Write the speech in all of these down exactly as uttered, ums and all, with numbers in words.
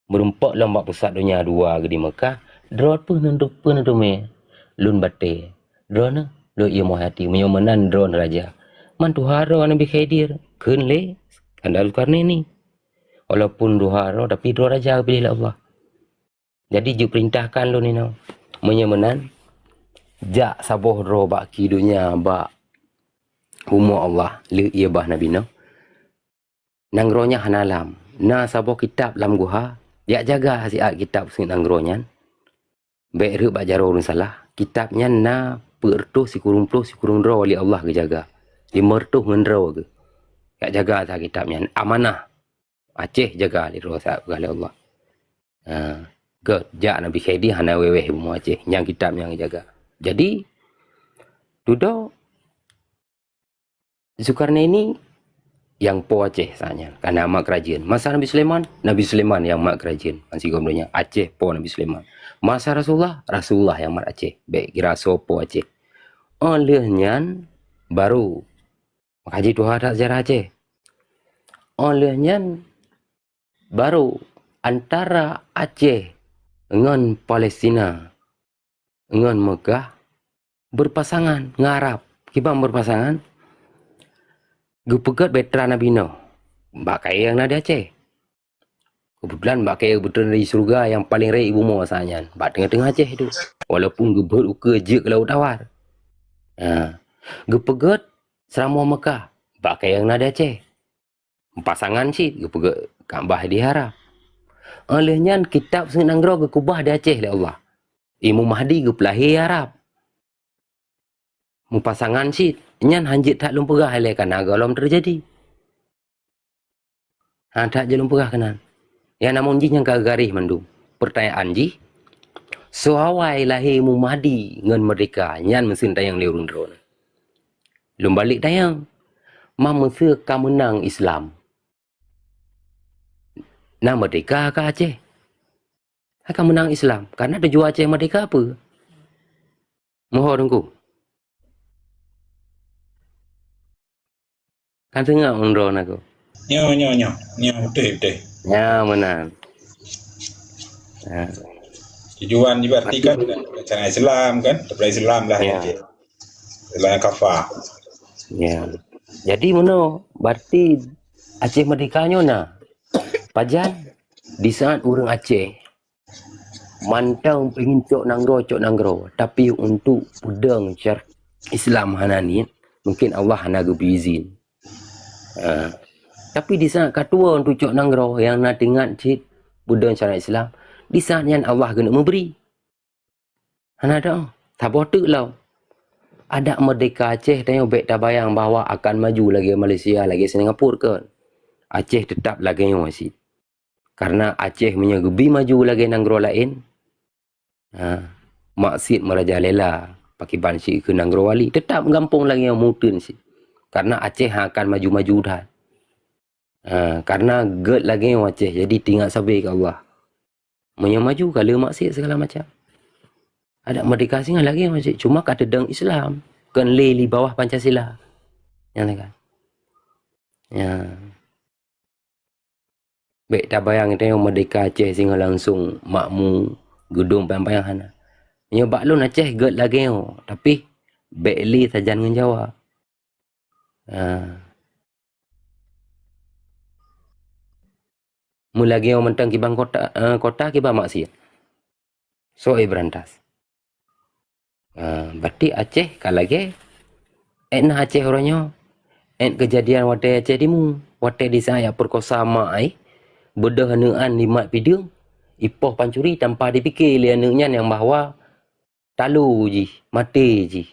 Meurumpok lom bak pusat donya dua geuh di Meukah, droe peue neuteumé lôn batée. Droeneuh lôn ié moe hati, meunyoe meunan droeneuh raja. Man tuha droe Nabi Khidir, kheun lé Iskandar Zulkarnaini. Walaupun tuha droe, tapi droe raja geupiléh lé Allah. Jadi, jipeurintahkan lôn inoe. Meunyoe meunan, jak saboh droe bak keuh donya, bak bumoe Allah, lé ié bah Nabi Nuh. Nanggroe nyan hana lam. Na saboh kitab lam guha, jak jaga siat kitab seuneuk nanggroe nyan. Bék rhot bak jaroe ureuëng salah. Kitab nyan na peuet reutôh sikureueng ploh sikureueng droe lé Allah geujaga. Limong reutôh ngon droe geuh. Jak jaga siat kitab nyan. Amanah. Aceh jaga lé droe siat peugah lé Allah. Ha, gét jak Nabi Khidir hana wéh-wéh bumoe Aceh. Nyang kitab nyang jaga. Jadi, dudoe Zulkarnaini nyang po Aceh saat nyan, karena mak keurajeuen. Masa Nabi Sulaiman, Nabi Sulaiman nyang mak keurajeuen. Ban sigom donya, Aceh po Nabi Sulaiman. Masa Rasulullah, Rasulullah nyang mat Aceh. Bék kira soe po Aceh. Óh lheueh nyan, baru maka jituha that sejarah Aceh. Óh lheueh nyan, baru antara Aceh ngon Palestina ngon Meukah berpasangan ngon Arab. Kiban berpasangan? Geupeugét bahtera Nabi Nuh bak kayée nyang na di Aceh. Keubeutulan bak kayée geubeutreun di syeuruga nyang paleng rayeuk bumoe masa nyan, bak teungoh-teungoh Aceh tu. Walaupun geubeuet ukeue jeuet keu Laôt Tawar. Ha. Geupeugét seuramoe Meukah bak kayée nyang na di Aceh. Meupasangan cit geupeugét Ka'bah di Arab. Óh lheueh nyan kitab seuneuk nanggroe geukeubah di Aceh lé Allah. Imam Mahdi geupeulahé Arab. Meupasangan cit, nyan hán jeuet that lôn peugah ilée kana gohlom teujadi. Hán that jeuet lôn peugah keunan. Ya namun jih nyang ka garéh mandum. Peurtanyaan jih, soe awai lahé Imam Mahdi ngon meurdehka nyan meuseuen tanyong lé ureuëng droeneuh. Lôn balek tanyong, ma meuseu ka meunang Islam, na meurdehka ka Aceh? Ka meunang Islam, karena tujuan Aceh meurdehka peue? Meuho Teungku. Kan seungab ngon droeneuh aku. Nyoe, nyoe, nyoe. Nyoe, beutôi, beutôi. Nyoe meunan. Ha. Tujuan diberarti kan cara Islam kan, daripada Islam lah. Ya. Islam kafa. Ya. Jadi meunoe, berarti Aceh meurdehka nyoe na. Pajan di saat ureuëng Aceh mantong pengen cok nanggroe, cok nanggroe, tapi untuk peudong syar-, Islam hana niet, mungkin Allah hana geubri izin. Ha. Tapi di saat ka tuwoe untuk cok nanggroe nyang na teuingat cit peudong syariat Islam, di saat nyan Allah keuneuk meubri. Hana dong, saboh teuk lom. Adak meurdehka Aceh tanyoe bék tabayang bahwa akan maju lagée Malaysia, lagée Singapura kon. Aceh teutap lagée nyoe cit. Karena Aceh meunyoe geubi maju lagée nanggroe laén, ha, maksiet meurajalela, pakriban sikeue nanggroe wali, teutap gampông lagée nyoe meuteun cit. Karena Aceh akan maju-maju that. Ha, karena gét lagée nyoe Aceh, jadi teuingat sabe keu Allah. Meunyoe maju ka le maksiet segala macam. Adak meurdehka singoh lagée maksiet, cuma ka teudong Islam, kon le di bawah Pancasila. Nyan kan. Ya. Bék tabayang tanyoe meurdehka Aceh singoh langsung makmu, geudong payang-payang hana. Nyoe bak lôn Aceh gét lagée nyoe, tapi bék le sajan ngon Jawa. Ha. Meulagée nyoe mantong kiban kota, eh, kota kiban maksiet. Soe beurantas. Ah, berarti Aceh ka lagée, eh, na Aceh uroe nyoe. Eh, keujadian watée Aceh Timu, watée di saát jak peukosa mak ai, beudôh aneuëk an di mat pideung, ipoh pancuri tanpa dipike lé aneuëk nyan nyang bahwa talo jih, maté jih.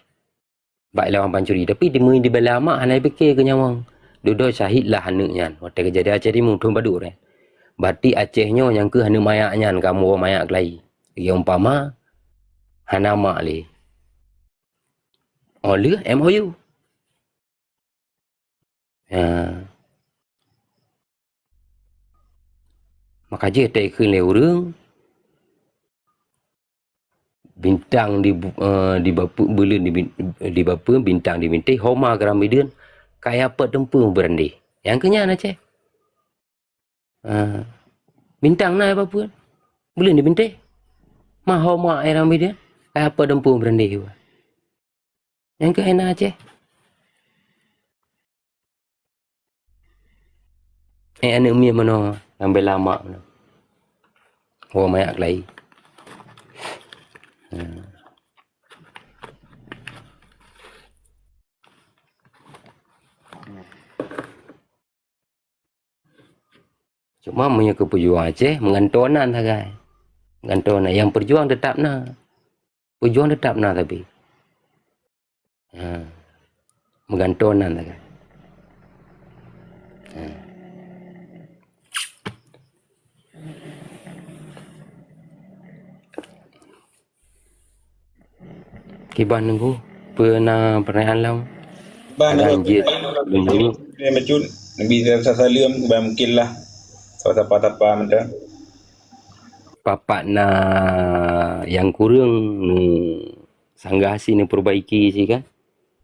Bak ilawang pancuri, tapi di meudibela mak hana jipike keu nyawöng. Dudoe syahid lah aneuëk nyan, watée keujadian Aceh Timu thon padub nyan. Berarti Aceh nyoe nyang keuh aneuëk manyak nyan ka muwoe manyak keulayi. Lagée umpama, hana mak lé. Óh lheueh M O U. Ya. Maka jih teukheun lé ureuëng, bintang di bu-, eh, di bapu-, buleuen di bin-, di bapeue, bintang di bintéh, homa keuram bideuen, kaya peuet teumpeue beurandeh. Nyang keu nyan Aceh. Ah, Bintang na bak peue? Buleuen dibintéh. Ma ho ma ai rambit dia. Ai apa dempung beurandeh. Nyang keu na Aceh. Eh, aneuk miet meunoe, nyang bela mak meunoe. Ho manyak keulayi. Ha. Cuma meunyoe keu peujuang Aceh, meugantoe nan sagai. Meugantoe nan. Nyang peujuang teutap na. Peujuang teutap na tapi. Ha. Meugantoe nan sagai. Ha. Kiban Teungku, peue na peurtanyaan lom? Ban Akan jeuet. Nabi Nabi Salem, ban mungkin lah. Sapa-sapa mantong. Papak na nyang kureueng nu sanggah si neupeurbaiki si kan?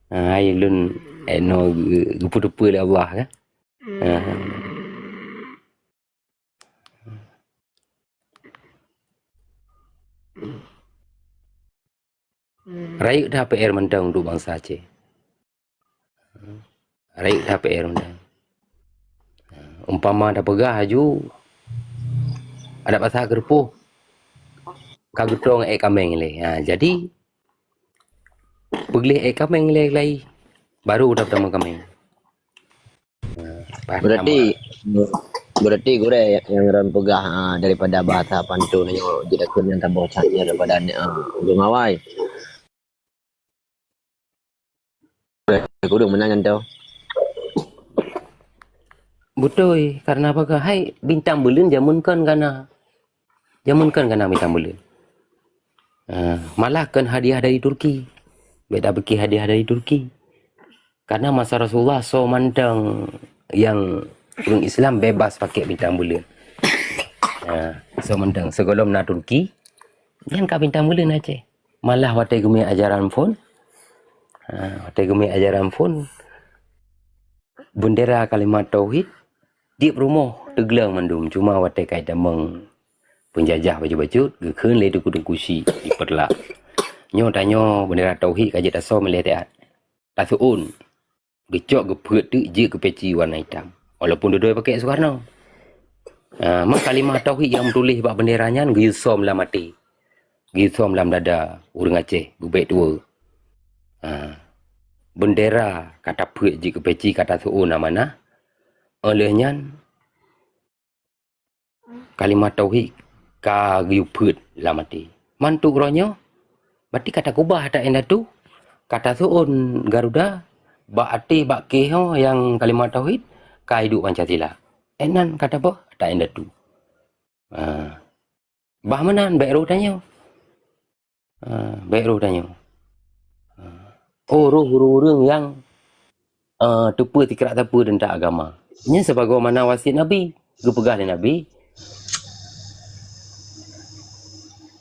Ha, hai lôn, eh, no geu-, geupeuteupeu lé Allah kan? Ha. Rayeuk that P R mantong untuk bansa Aceh. Rayeuk that P R mantong. Umpama tapeugah laju, adat basa Keureupôh ka geutong ék kaméng lé. Ha, jadi, peugleh ék kaméng lé lai, baru tapeutamong kaméng. Berarti, berarti gurèe nyang lôn peugah, ah, daripada bahasa pantun nyoe jeuet takheun nyang saboh that nyoe daripada, ah, ureueng awai. Gurèe, gurèe meunan nyan tu. Beutôi, karena apa keuh? Hai, bintang buleuen jameun kon ka na. Jameun kon ka na bintang buleuen. Ah, malah kon hadiah dari Turki. Beda beuki hadiah dari Turki. Karena masa Rasulullah soe mantong nyang ureueng Islam bebas pakai bintang buleuen. Ha, soe mantong sigohlom na Turki, nyan ka bintang buleuen Aceh. Malah watèe geumè ajaran phon, ha, watèe geumè ajaran phon, bendera kalimat tauhid, tiep rumoh teugleng mandum. Cuma watèe ka jitamong peunjajah bacut-bacut, geukheun lé teungku-teungku Syiek di Peureulak. Nyoe tanyoe bendera tauhid ka jeuet tasoe milék siat. Taseuôn, geucok geupeuet teuk jeuet keu peci warna itam. Walaupun dudoe pakai Soekarno. Ah, ma kalimah tauhid nyang meutuléh bak bendera nyan geuyue som lam até. Geuyue som lam dada ureueng Aceh, beubèk tuwoe. Ah, bendera ka tapeuet jeuet keu peci ka taseuôn amanah. Óh lheueh nyan, kalimah tauhid ka geuyue peuet lam até. Mantuk uroe nyoe, berarti ka takubah ata indatu, ka taseuôn Garuda, bak até, bak kéh nyoe nyang kalimah tauhid, ka iduek Pancasila. Éh nan ka taboh ata indatu. Ha. Bah meunan, bèk roh tanyoe. Ha, bèk roh tanyoe. Ha. Oh, roh ureueng-ureueng nyang, eh, teupeue sikrak sapeue teuntang agama. Nyan sebagaimana wasiet Nabi. Geupeugah lé Nabi,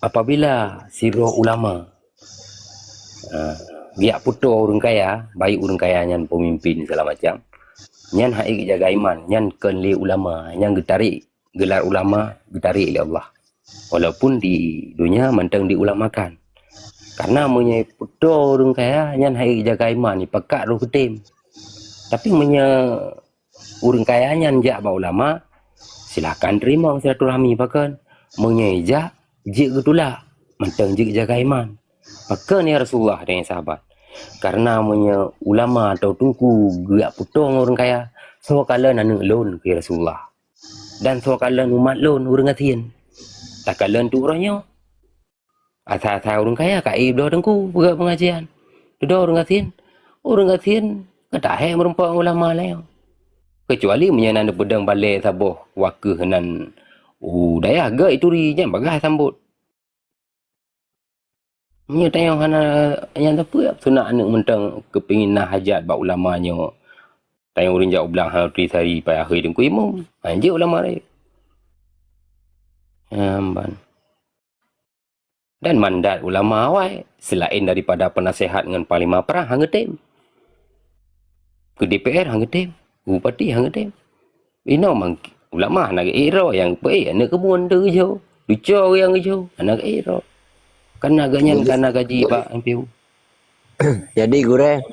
apabila sidroe ulama, eh, geujak peutoe ureueng kaya, baik ureueng kaya nyan peumimpin segala macam, nyan han ék geujaga iman, nyan kon lé ulama, nyan geutarek, geular ulama geutarek lé Allah. Walaupun di donya mantong diulamakan. Karena meunyoe peutoe ureueng kaya, nyan han ék geujaga iman, ipakat roh geutem. Tapi meunyoe ureueng kaya nyan jak bak ulama, silakan teurimong silaturahmi pakon. Meunyoe jak, jeuet geutulak, mantong jeuet jaga iman. Pakon ya Rasulullah dan sahabat? Karena meunyoe ulama atau teungku geujak peutoe ngon ureueng kaya, soe kalon aneuk lôn, kheun Rasulullah. Dan soe kalon umat lôn ureueng gasien. Takalon teuk uroe nyoe. Asai-asai ureueng kaya ka éh bloe teungku peugah pengajian. Dudoe ureueng gasien. Ureueng gasien ka tahé meureumpok ngon ulama laén. Keucuali meunyoe na neupeudong balèe saboh wakeuh nan u dayah gèt ituri, nyan bagaih sambot. Meunyoe tanyoe hana nyan sapeue, sunat aneuk mantong keupingin na hajat bak ulama nyoe. Tanyoe ureueng jak u blang hana turi sari pai akhé teungku imum. Ha, jeuet ulama rayeuk. Nyan ban. Dan mandat ulama awai, selaén daripada peunasihat ngon panglima prang, han geutem. Keu D P R han geutem, bupati han geutem. Inoe mang-, Ulama hana geuék droe, nyang geupeue aneuk keubon teuh geujok, teucok nyang geujok, hana geuék droe. Kan agak nyan, jadi, kan agak ji bak M P U. Jadi, Gurèe,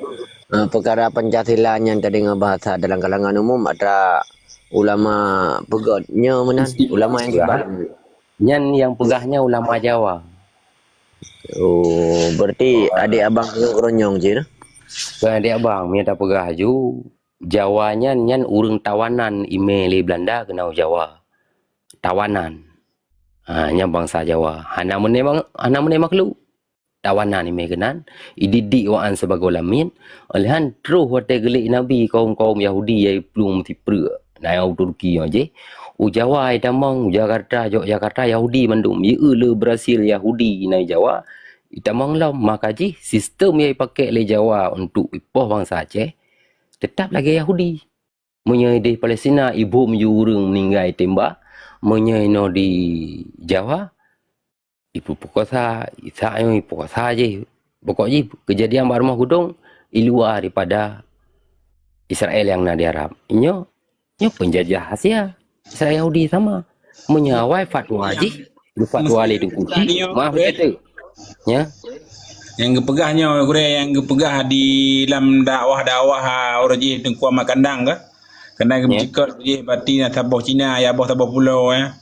eh, peukara Pancasila nyan tadi ngon bahasa dalam kalangan umum atra ulama peugöt nyoe meunan, ulama nyang kiban. Nyan nyang peugah nyan ulama Jawa. Oh, berarti adik abang ngon ureueng nyoe jih, nah? Bukan adik abang, meunyo tapeugah ju, Jawa nyan, nyan ureueng tawanan imè lé Belanda keunoe Jawa. Tawanan. Ha, nyan bansa Jawa. Hana meuné bang-, hana meuné makhluk. Tawanan imè keunan, ididik awaknyan sibagoe lamiet, óh lheueh nyan troh watèe geulék Nabi kawôm-kawôm Yahudi nyang iplueng meusipreuk. Na nyang u Turki nyoe jih, u Jawa itamong, u Jakarta, Yogyakarta, Yahudi mandum. Ieu le Brasil Yahudi na Jawa, itamong lom. Maka jih sistem nyang ipakék lé Jawa untuk ipoh bansa Aceh, teutap lagèe Yahudi. Meunyoe idéh Palestina, ibom ju ureueng meuninggai tembak. Meunyoe inoe di Jawa, ipeukosa, Ishak nyoe ipeukosa jih. Pokok jih, keujadian bak rumoh gudong, i luwa daripada Israel nyang na di Arab. Nyoe, nyoe peunjajah Asia. Israel Yahudi sama. Meunyoe awai fatwa jih, fatwa lé Teungku Chik, maaf, beutôi. Nya. Nyang geupeugah nyoe, Gurèe, nyang geupeugah di lam dakwah-dakwah, ah, ureueng jih Teungku Ahmad Kandang kah? Keunan geumeucikot jih bati na saboh Cina, ya boh saboh pulo, ya.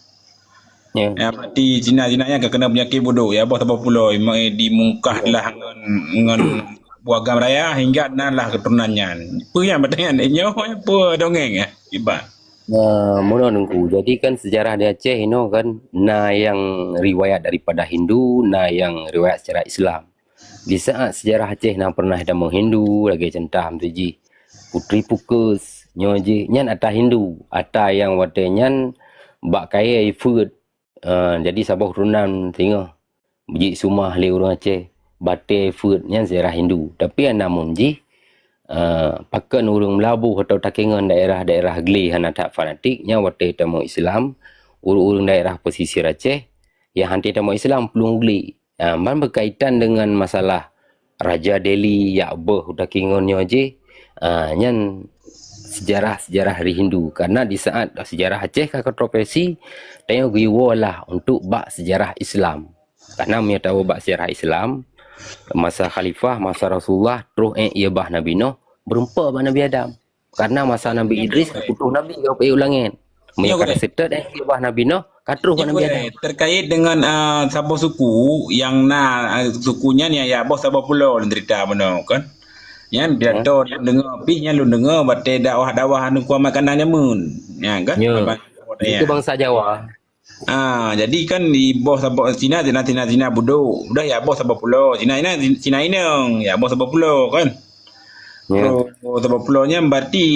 Ya. Ya, bati Cina, Cina nyan ka keunong peunyakét budok, ya boh saboh pulo, dimungkah lah ngon, ngon buah agam raya, hingga na lah keuturonan nyan. Peue nyang beutôi nyan, nyoe peue dongeng, ya, kiban. Nah, meunan Teungku. Jadi kan sejarah di Aceh inoe kan na nyang riwayat daripada Hindu, na nyang riwayat secara Islam. Di saat sejarah Aceh na pernah itamong Hindu, lagèe contoh meuti jih Putri Pukes, nyoe jih nyan ata Hindu, ata nyang watèe nyan bak kayèe ifeuet. Ah, jadi saboh turonan singoh jisumah lé ureueng Aceh, batèe feuet, nyan sejarah Hindu. Tapi namun jih, ah, pakon ureueng Meulaboh atawa takengon daerah-daerah glé hana that fanatik, nyan watèe tamong Islam, ureueng-ureueng daerah pesisir Aceh nyang han teutamong Islam plueng u glé. Ah, ban beukaitan deungon masalah Raja Delhi jak beuh u takengon nyoe jih, ah, nyan sejarah-sejarah dari Hindu. Karena di saat sejarah Aceh ka kontroversi, tanyoe geuyue woe lah untuk bak sejarah Islam. Karena meunyoe tawoe bak sejarah Islam, masa khalifah, masa Rasulullah, troh ék ie bah Nabi Nuh, beureumpok bak Nabi Adam. Karena masa Nabi Idris, ka putôh Nabi ka geupeuék u langèt. Meunyoe ka teuseutôt, éh, ie bah Nabi Nuh, ka troh bak Nabi Adam. Terkait dengan, ah, saboh suku nyang na, ah, suku nyan nyang jak boh saboh pulo lôn cerita bunoe kan. Nyan pidato lôn deungoe pih, nyan lôn deungoe watèe dakwah-dakwah Teungku Ahmad Kandang jameun. Nyan kan? Ya. Abang, itu bangsa Jawa. Ah, jadi kan di boh saboh Cina, Cina, Cina, Cina budok. Udah jak boh saboh pulo. Cina, Cina, Cina inong, jak boh saboh pulo kan. Ya. Boh saboh pulo nyan berarti,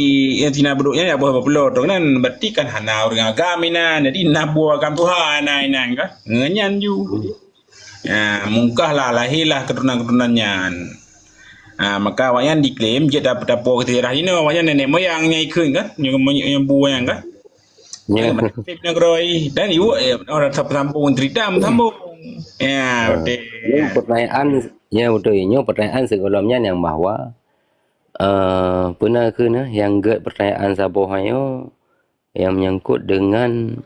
ya, Cina budok nyan jak boh saboh pulo. Tu kan berarti kan hana ureueng agam inan. Jadi na boh agam tuha na inan kan. Ngon nyan ju. Ya, mungkah lah, lahé lah keuturonan-keuturonan nyan. Ah, maka awaknyan diklaim jeuet dap-, dapoe sejarah inoe, awaknyan nenek moyang nyang ikheun kan, nyang, nyang bu nyan kan. Ya. Nyang nanggroe dan iwak, eh, orang sambung cerita sambung. Ya, betul. Nyoe pertanyaan, ya betul. Nyoe pertanyaan sigohlom nyan nyang bahwa, eh, peue na kheun, eh, nyang gèt pertanyaan saboh nyoe nyang menyangkut dengan,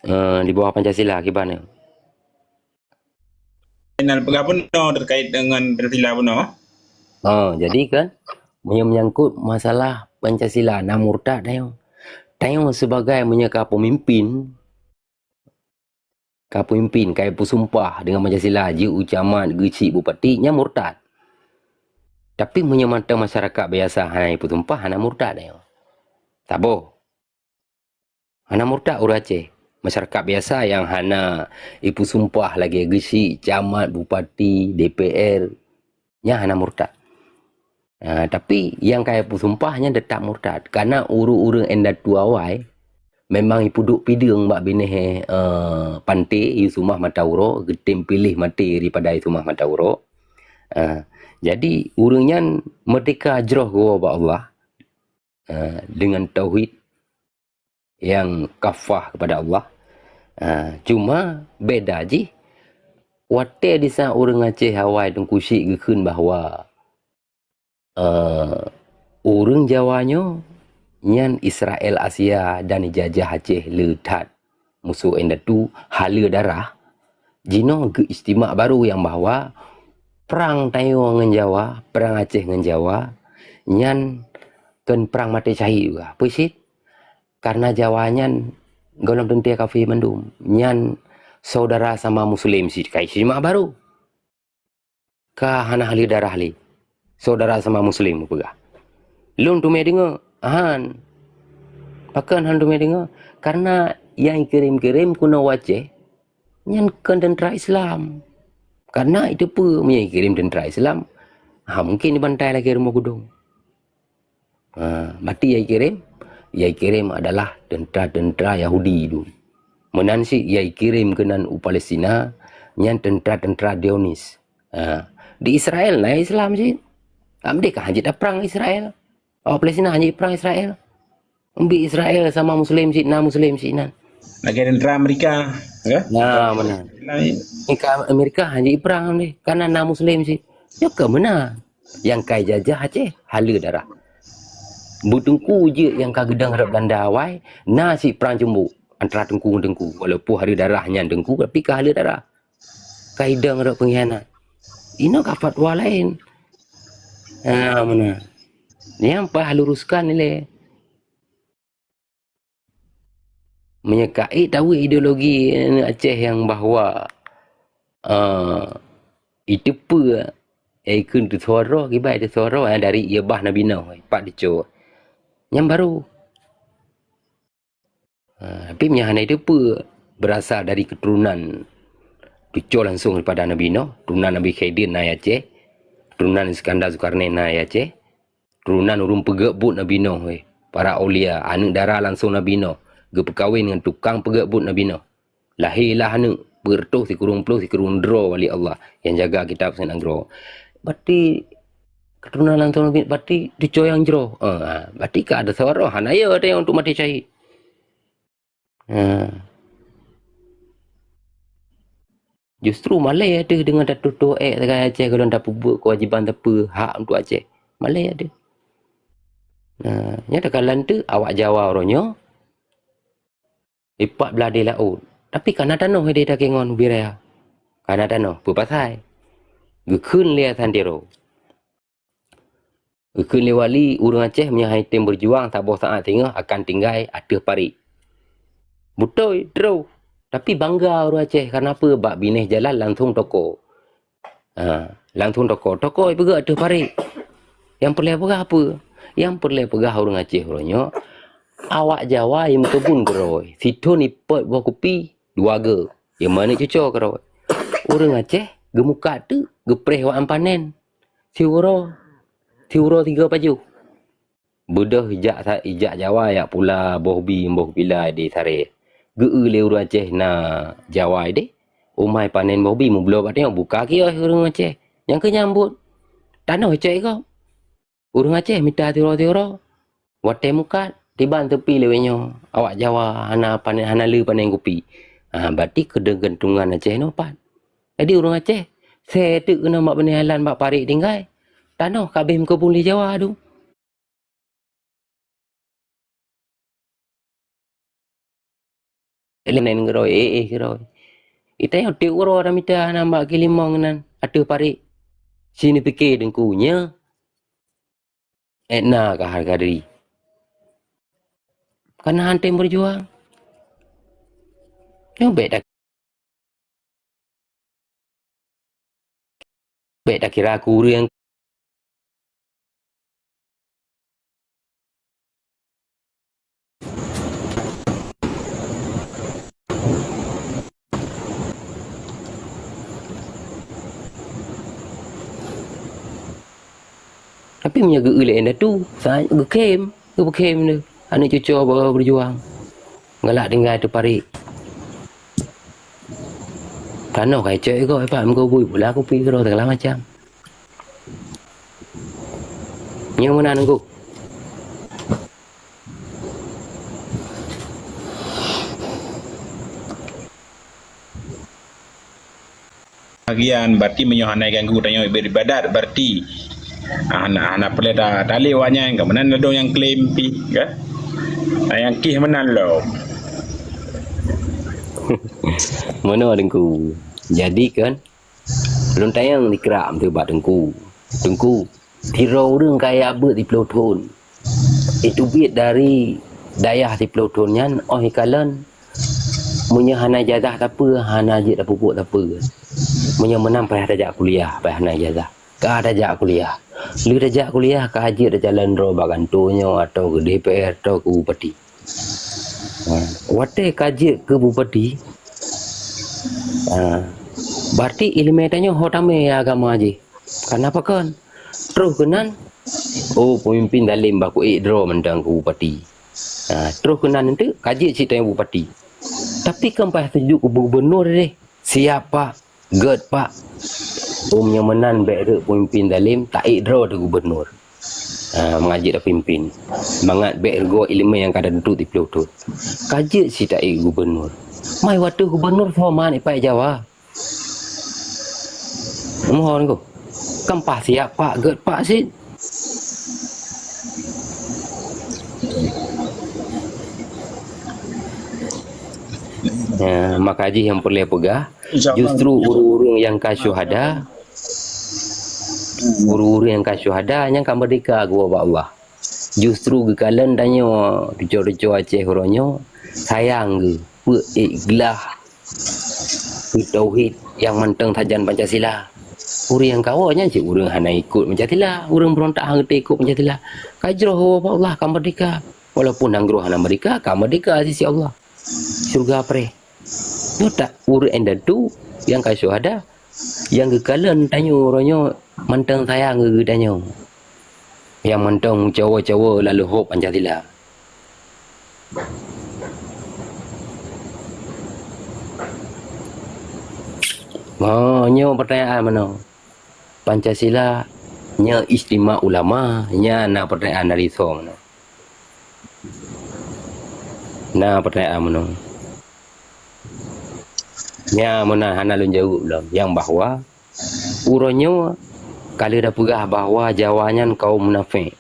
eh, di bawah Pancasila kiban nyoe. Inan peugah bunoe terkait dengan Pancasila bunoe. Oh, jadi kan, meunyoe menyangkut masalah Pancasila, na murtad tanyoe. Tanyoe sebagai meunyoe ka pemimpin, ka pemimpin, ka ipeusumpah dengan Pancasila, jeuet u camat, geuchik bupati, nyan murtad. Tapi meunyoe mantong masyarakat biasa hana ipeusumpah, hana murtad tanyoe. Saboh. Hana murtad ureueng Aceh. Masyarakat biasa nyang hana ipeusumpah lagèe geuchik, camat, bupati, D P R, nyan hana murtad. Ha, tapi nyang ka ipeusumpah nyan teutap murtad. Karena ureueng-ureueng indatu awai memang ipeuduek pideueng bak binéh, eh, panté, Yusumah Mata Uroe, geutem piléh maté daripada Yusumah Mata Uroe. Ha, jadi ureueng nyan meurdeka jroh geuwoe bak Allah. Ah, dengan tauhid yang kafah kepada Allah. Ah, cuma beda jih, watèe di saat ureueng Aceh awai Teungku Chik geukheun bahwa, eh, ureueng Jawa nyoe Nyan Israel Asia dan ijajah Aceh le that musoh indatu haleue darah. Jinoe geu-istimak baru nyang bahwa prang tanyoe ngon Jawa, prang Aceh ngon Jawa, nyan kon prang maté syahid juga. Peue cit? Karena Jawa nyan gohlom teuntée kafé mandum. Nyan saudara sama muslim cit, ka istimak baru. Ka hana haleue darah lé. Saudara sama muslim peugah. Lôn teumé deungoe, han. Pakon han teumé deungoe? Karena nyang ikirém-kirém keunoe u Aceh, nyan kon teuntara Islam. Karena iteupeue meunyoe ikirém teuntara Islam, ha, mungken ibantai lagée rumoh gudong. Ha, berarti nyang ikirém, nyang ikirém adalah teuntara-teuntara Yahudi dum. Meunan cit nyang ikirém keunan u Palestina, nyan teuntara-teuntara Zionis. Ha, di Israel na Islam cit. Amdeh ka hanjeuet prang Israel. Awak Palestina hanjeuet prang Israel. Umbi Israel sama muslim cit, na muslim cit nan. Lagée teuntara Amerika, ya? Na, meunan. Lain. Ka Amerika hanjeuet prang deh, karena na muslim cit. Nyoe ka meunan. Nyang ka ijajah Aceh, haleue darah. Beuteungku jeuet nyang ka geudong rot Belanda awai, na cit prang ceumbok antara teungku ngon teungku. Walaupun haleue darah nyan teungku, tapi ka haleue darah. Ka idong rot pengkhianat. Inoe ka fatwa laén. Ha, meunan. Nyang payah luruskan ilée. Meunyoe ka ék tawi ideologi Aceh nyang bahwa, eh, iteupeue, eh, ikheun teusuara, kiban teusuara, eh, dari ie bah Nabi Nuh, pat teucok. Nyan baru. Ha, tapi meunyoe hana iteupeue, berasal dari keturunan teucok langsung daripada Nabi Nuh, keturunan Nabi Khidir na i Aceh, keturunan Iskandar Zulkarnain na i Aceh, keturunan ureuëng peugét buet Nabi Nuh, weh. Para aulia, aneuëk dara langsung Nabi Nuh, geupeukawen ngon tukang peugét buet Nabi Nuh. Lahé lah aneuëk, peureutôh sikureueng ploh sikureueng droe wali Allah nyang jaga kitab Seunagroe. Berarti keturunan langsung Nabi, berarti cucoe nyang jroh. Ah, berarti ka ada suara, hana ya ada yang untuk mati syahid. Ha. Justru malée teuh deungon tatutoe ék sagai Aceh gohlom tapeubuet keuwajiban teupeu hak untuk Aceh. Malée teuh. Nah, nyan takalon teuh awak Jawa uroe nyoe ipat blah di laôt. Tapi kana tanoh ideh takengon ubiraya. Kana tanoh, peue pasai? Geukheun lé Santiro. Geukheun lé wali, ureuëng Aceh meunyoe han item beujuang saboh saát singoh akan tinggai ateueh parit. Beutôi, troh. Tapi bangga ureuëng Aceh, kareuna peue? Bak binéh jalan langsung toko. Ha, langsung toko. Toko ipeugét ateueh parit. Nyang peureulée peugah peue? Nyang peureulée peugah ureuëng Aceh uroe nyoe, awak Jawa nyang meukeubun keudroe, sithon ipot boh kupi, dua geu, nyang meuaneuk cucoe keudroe. Ureuëng Aceh geumukat teuk, geupreh awak panen. Siuroe, siuroe tiga pajoh. Beudôh ijak sa-, ijak Jawa jak pula boh bi, boh bila di saré. Geu-eu lé ureuëng Aceh na Jawa ideh. Umai panen boh bi meubloe bak tanyoe, buka kios ureuëng Aceh. Nyang keu nyambot. Tanoh icok i gob. Ureuëng Aceh mita tiroe-tiroe. Watée mukat, tiban teupi lé nyoe. Awak Jawa hana panen, hana le panen kupi. Ha, berarti keudeuntungan Aceh nyoe pat. Jadi ureuëng Aceh, sé teuk keunoe bak binéh jalan bak parit tinggai. Tanoh ka abéh meukeubun lé Jawa dum. Laén keudroe, éh, éh, keudroe. Geutanyoe tiep uroe tamita hana bak keulimong nan ateueh parit. Sinoe pike teungku nyoe. Ék na ka hareuga diri. Kana han tem beujuang. Nyoe bék dak-, bék dakira aku ureuëng. Tapi meunyoe geu-eu lé indatu, sa-, geukhem, geukhem lé. Aneuk cucoe beujuang. Galak tinggai teuparit. Tanoh ka icok igoe, pat meukeubui pula kupi keudroe segala macam. Nyoe meunan Teungku. Bagian, berarti meunyoe hana ganggu tanyoe beribadat, berarti hana, hana peureulée ta-, talé awaknyan, ka meunan ladôm nyang klaim pih, ka? Nyang kih meunan lom. Meunoe Teungku. Jadi kan, lôn tanyong dikrak meuteubak Teungku. Teungku, sidroe ureuëng kaya beuet siplôh thon. Iteubiet dari dayah siplôh thon nyan óh ikalon, meunyoe hana ijazah sapeue, hana jeuet tapeubuet sapeue. Meunyoe meunan payah tajak kuliah, payah hana ijazah. Ka tajak kuliah. Lheueh tajak kuliah, ka jeuet tacalon droe bak kantô nyoe, atawa keu D P R, atawa keu bupati. Ha, watée ka jeuet keu bupati, ha, berarti iéleumé tanyoe ho tamé agama jih. Kana pakon? Troh keunan, oh, peumimpén zalim bah kuék droe mantong keu bupati. Ha, troh keunan eunteuk ka jeuet cit tanyoe bupati. Tapi kan payah tuju keu gubunur deh. Siap, Pak. Gét, Pak. Om nyang meunan bék rhot peumimpén zalim, taék droe teuh gubunur. Ha, mangat jeuet tapimpén. Mangat bék reugoe iéleumé nyang ka taduek siplôh thon. Ka jeuet cit taék gubunur. Mai watée gubunur soe man ipak Jawa. Mohon ku. Kan pah siap, Pak, gét, Pak, cit. Ya, maka jih nyang peureulée peugah, justru ureuëng-ureuëng nyang ka syuhada, ureuëng-ureuëng nyang ka syuhada, nyang ka meurdeka geuwoe bak Allah. Justru geukalon tanyoe, cucoe-cucoe Aceh uroe nyoe, sayang geuh, peuék glah keu tauhid nyang mantong sajan Pancasila. Ureuëng nyang kawoe nyan cit ureuëng hana ikot Pancasila, ureuëng beurontak hana geuteukot Pancasila. Ka jroh woe bak Allah, ka meurdeka. Walaupun nanggroe hana meurdeka, ka meurdeka sisi Allah. Syeuruga preh. Nyoe that ureuëng indatu nyang ka syuhada, nyang geukalon tanyoe uroe nyoe mantong sayang keu geutanyoe. Nyang mantong meucawa-cawa lam leuhop Pancasila. Mo, nyoe pertanyaan meunoe. Pancasila nyoe ijtima ulama, nyan na pertanyaan dari soe meunoe. Na pertanyaan meunoe. Nyan meunan hana lôn jaweueb lom. Nyang bahwa uroe nyoe ka lheueh tapeugah bahwa Jawa nyan kaum munafék.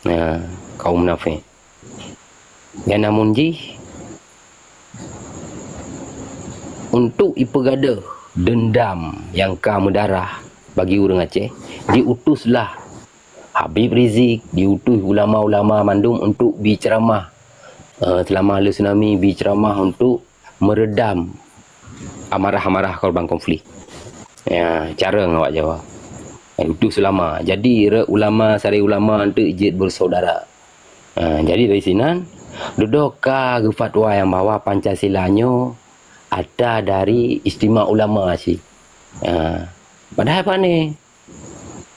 Ya, kaum munafék. Nyang namun jih, untuk ipeugadôh deundam nyang ka meudarah bagi ureuëng Aceh, diutuslah Habib Rizik, diutus ulama-ulama mandum untuk bi ceuramah, eh, seulama lheueh tsunami, bi ceuramah untuk meureudam amarah-amarah korban konflik. Ya, carông awak Jawa. Utus ulama. Jadi, re-, ulama, sarai ulama eunteuk jeuet beusaudara. Ha, jadi dari sinan, dudoe ka geufatwa nyang bahwa Pancasila nyoe ata dari ijtima ulama cit. Ha, padahai pane?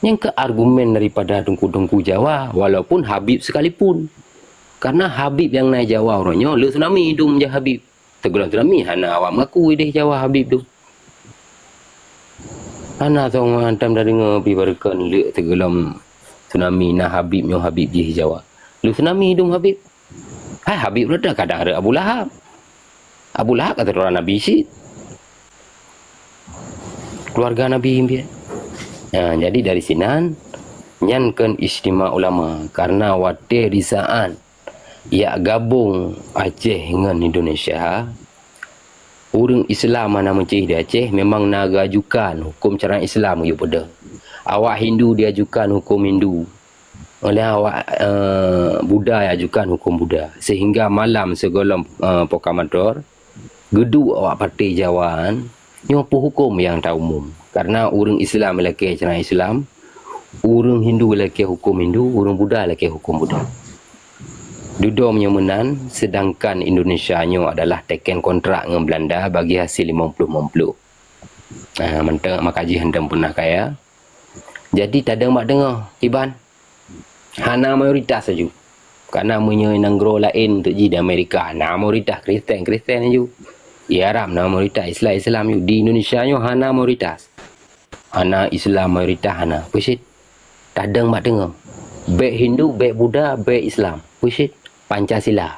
Nyan keuh argumen daripada teungku-teungku Jawa, walaupun Habib sekalipun. Karena Habib nyang na Jawa uroe nyoe, lheueh tsunami dum jak Habib. Teugohlom tsunami hana awak meuaku ideh Jawa Habib tu. Hana soe mantong tadeungoe pih barokon lheueh teugohlom tsunami na Habib nyoe Habib jih Jawa. Lheueh tsunami dum Habib. Hai Habib rot kadang rot Abu Lahab. Abu Lahab ka keuluwarga Nabi cit. Keuluwarga Nabi biet. Nah, jadi dari sinan, nyan kon ijtima ulama. Karena watée di saat yak gabong Aceh ngon Indonesia, ureuëng Islam hana meucéh di Aceh memang na geuajukan huköm syariat Islam geuyue peudong. Awak Hindu diajukan huköm Hindu. Oleh awak, eh, Buddha diajukan huköm Buddha. Sehingga malam sigohlom, eh, pokamator, geuduek awak partai Jawa nyoe peuhuköm nyang ta umum. Karena ureuëng Islam ilakée syariat Islam, ureuëng Hindu ilakée huköm Hindu, ureuëng Buddha ilakée huköm Buddha. Dudoe meunyoe meunan, sedangkan Indonesia nyoe adalah teken kontrak ngon Belanda bagi hasil limong ploh limong ploh. Ah, mantong maka jih hántom peunah kaya. Jadi tadong bak teungoh, kiban. Hana mayoritas laju. Karena meunyoe nanggroe laén teuk jih di Amerika, na mayoritas Kristen, Kristen laju. Di Arab na mayoritas Islam, Islam laju. Di Indonesia nyoe hana mayoritas. Hana Islam mayoritas hana. Peue cit? Tadong bak teungoh. Bék Hindu, bék Buddha, bék Islam. Peue cit? Pancasila.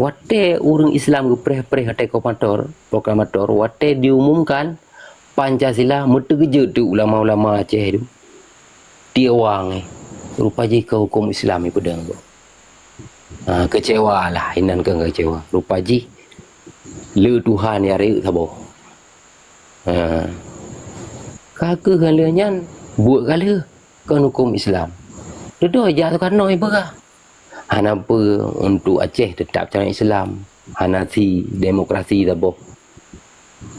Watée ureuëng Islam geupreh-preh watée komator, proklamator, watée diumumkan Pancasila, meuteukeujot teuk ulama-ulama Aceh tu. Tiewang, eh. Rupa jih keu huköm Islam ipeudong tu. Ha, keucewa lah, inan keuh keucewa. Rupa jih, le Tuhan nyang rayeuk saboh. Ha. Ka keuh lheueh nyan, buet ka lheueh kon huköm Islam. Dudoe jak Sukarno ipeugah. Hana peue, untuk Aceh teutap cara Islam. Hana si demokrasi saboh.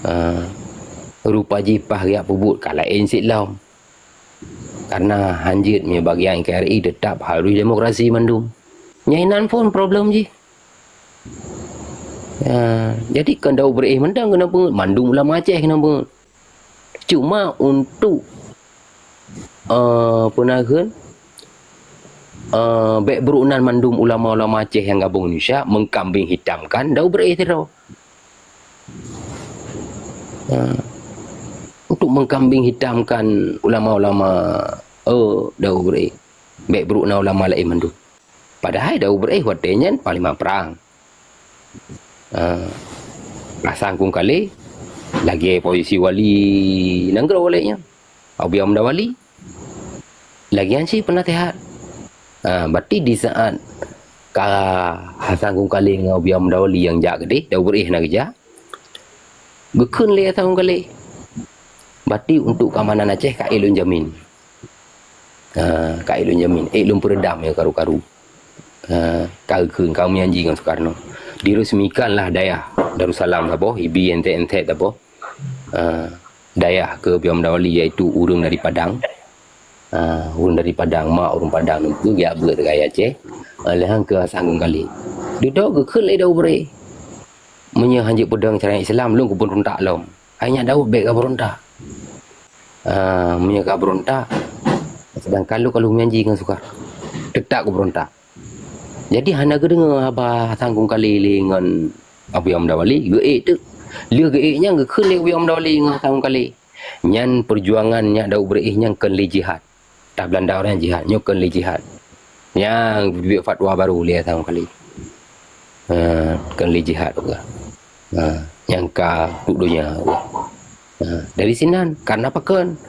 Ha. Rupa jih paih geujak peubuet ka laén cit lom. Karena hanjeuet meunyoe bagian N K R I teutap harus demokrasi mandum. Nyan inan phon problem jih. Ya, jadi kon Daud Beureu'éh mantong keuneuk peungeut, mandum ulama Aceh keuneuk peungeut. Cuma untuk, eh, peue na kheun, eh, bèk brôk nan mandum ulama-ulama Aceh nyang gabong Indonesia mengkambing hitamkan Daud Beureu'éh sidroe. Ha. Untuk mengkambing hitamkan ulama-ulama, oh, Daud Beureu'éh. Bèk brôk na ulama laén mandum. Padahai Daud Beureu'éh watèe nyan panglima prang. Ha. Hasan Krueng Kalé lagèe posisi wali nanggroe lé nyan. Abuya Muda Wali. Lagèe nyan cit peunasihat. Ha, berarti di saat ka Hasan Krueng Kalé ngon Abuya Muda Wali nyang jak keudéh, Daud Beureu'éh na geujak, geukheun lé Hasan Krueng Kalé, "Berarti untuk keamanan Aceh ka ék lôn jamin. Ha, ka ék lôn jamin, ék lôn peureudam nyang karu-karu." Ha, ka geukheun, ka meujanji ngon Sukarno. Diresmikanlah dayah Darussalam saboh, ibi entek-entek saboh. Ah, dayah keu Abuya Muda Wali, yaitu ureueng dari Padang. Ah, ureueng dari Padang, mak ureueng Padang nyan geujak beuet keu rakyat Aceh. Ah, lheuh nyan keu Hasan Krueng Kalé. Dudoe geukheun lé Daud Beureu'éh, "Meunyoe hanjeuet peudong syariat Islam, lôn kubeurontak lom." Hai nyak Daud, bèk kabeurontak. Ah, meunyoe kabeurontak, seudangkan lôn ka lheueh meujanji ngon Sukarno, teutap kubeurontak. Jadi hana geudeungoe haba Hasan Krueng Kalé lé ngon Abuya Muda Wali, geuék teuk. Lheueh geuék nyan geukheun lé Abuya Muda Wali ngon Hasan Krueng Kalé. Nyan peujuangan nyak Daud Beureu'éh nyan kon lé jihad. Teuh Beulanda nyan jihad, nyoe kon lé jihad. Nyan geubri fatwa barô lé Hasan Krueng Kalé. Ha, kon lé jihad, ha, nyang ka untuk donya. Ha, dari sinan, karena pakon?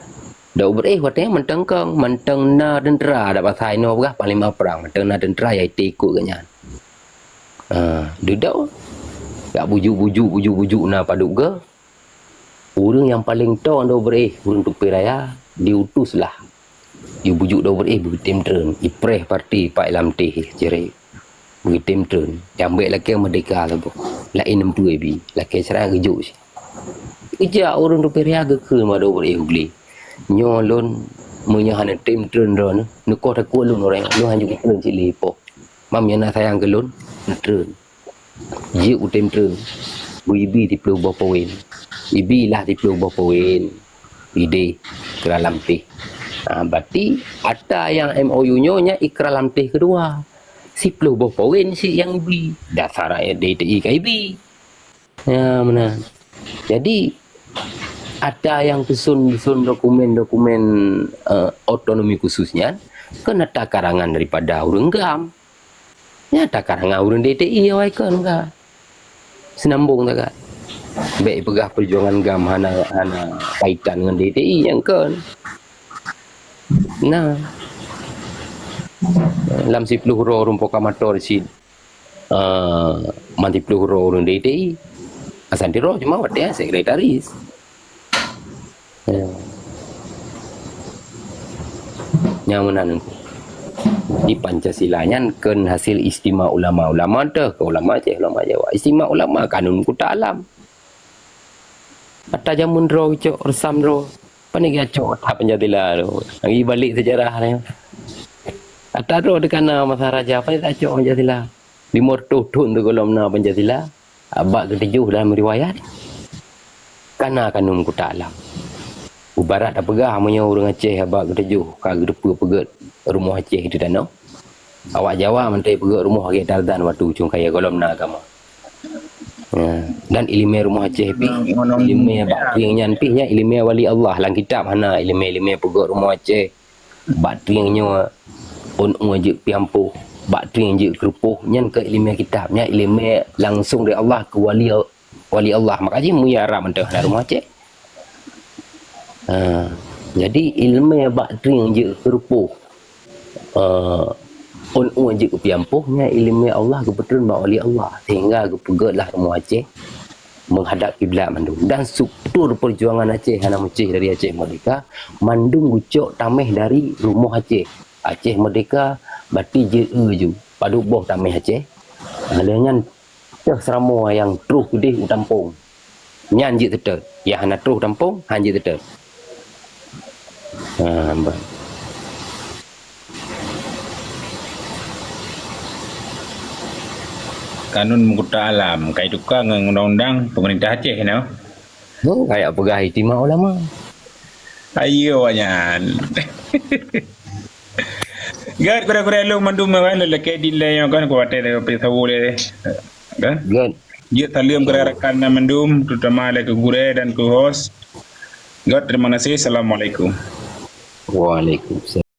Daud Beureu'éh watèe nyan mantong kong, mantong na teuntra, dak pasai inoe peugah panglima prang, mantong na teuntra nyang ikot gobnyan. Ha, dudoe, jak bujuk-bujuk, bujuk-bujuk na padub goe. Ureueng nyang paleng toe Daud Beureu'éh, ureueng Tupéraya, diutus lah. Jibujuk Daud Beureu'éh beutem treun, ipreh parti Pak Ilham Alhamdulillah, jeuet. Beutem treun, nyang bèk lakèe meurdehka saboh. Laén peue ibi, lakèe seurang geujok cit. Geujak ureueng Tupéraya geukheun bak Daud Beureu'éh u glé. Nyoe lôn, meunyoe hana tem treun droeneuh, neukoh takot lôn uroe nyoe, lôn hanjeuet treun cit lé po. Mam nyoe na sayang keu lôn, neutreun. Jeuet u tem treun, beu ibi siplôh boh poin. Ibi lah siplôh boh poin. Idéh, Ikrar Lamteh. Ha, berarti ata nyang M O U nyoe nyan Ikrar Lamteh keudua. Siplôh boh poin cit nyang ibi. Dasar rakyat D T I ka ibi. Ya, meunan. Jadi, ata nyang susun-susun dokumen-dokumen, eh, otonomi khusus nyan, kan ata karangan daripada ureueng GAM. Nyan ata karangan ureueng D T I awai kon ka. Seunambong takat. Bèk peugah peujuangan GAM hana, hana kaitan ngon D T I, nyan kon. Nah. Lam siplôh droe ureueng proklamator cit, eh, man siplôh droe ureueng D T I. Asan sidroe cuma watèe nyan sekretaris. Ya. Nyang meunan. Di Pancasila nyan kon hasil ijtima ulama-ulama teuh, kon ulama Aceh, ulama Jawa. Ijtima ulama kanun kota alam. Ata jameun droe geucok, reusam droe. Pane geucok ata Pancasila tu. Lagi balik sejarah dia. Ata droe teuka na masa raja, pane tacok Pancasila. Lima reutôh thon teuh gohlom na Pancasila. Abad ketujoh dalam riwayat, ka na kanun kota alam. Ibarat tapeugah meunyoe ureueng Aceh abad ketujoh ka geuteupeue peugöt rumoh Aceh di tanoh, awak Jawa mantong peugöt rumoh lagèe Tarzan watèe ujong kayèe gohlom na agama. Ya, dan ileumèe rumoh Aceh pih, ileumèe bak trieng nyan pih nyan ileumèe wali Allah. Lam kitab hana ileumèe-ileumèe peugöt rumoh Aceh. Bak trieng nyoe ôn-ôn jeuet piampoh, bak trieng jeuet keureupôh, nyan keu ileumèe kitab, nyan ileumèe langsong dari Allah keu wali, wali Allah. Maka jih meunyo Arab mantong hana rumoh Aceh. Ha, jadi ileumèe bak trieng jeuet keureupôh, eh, Ôn-ôn jeuet keu piampoh nyan ileumèe Allah geupeutrön bak wali Allah, sehingga geupeugöt lah rumoh Aceh menghadap kiblat mandum. Dan struktur perjuangan Aceh hana meucéh dari Aceh Merdeka, mandum geucok tamèh dari rumoh Aceh. Aceh Merdeka, berarti jeuet eu ju, padub boh tamèh Aceh. Lheueh nyan, teuh seuramoe nyang troh keudeh u tampông. Nyan jeuet teuteut. Nyang hana troh tampông, han jeuet teuteut. Ha, bah. Kanun meukuta alam, kai tuka ngon undang-undang pemerintah Aceh, you know. Oh, kayak peugah ijtima ulama. Ayo, awaknyan. Gét, gurèe-gurèe lôn mandum, kan, lelaki di lé, kan, kuatir dari Sabu lé. Kan? Gét. Jeuet saleuem keu rakan-rakan mandum, terutama lé keu gurèe dan keu host. Gét, terima kasih. Assalamualaikum. Waalaikumsalam.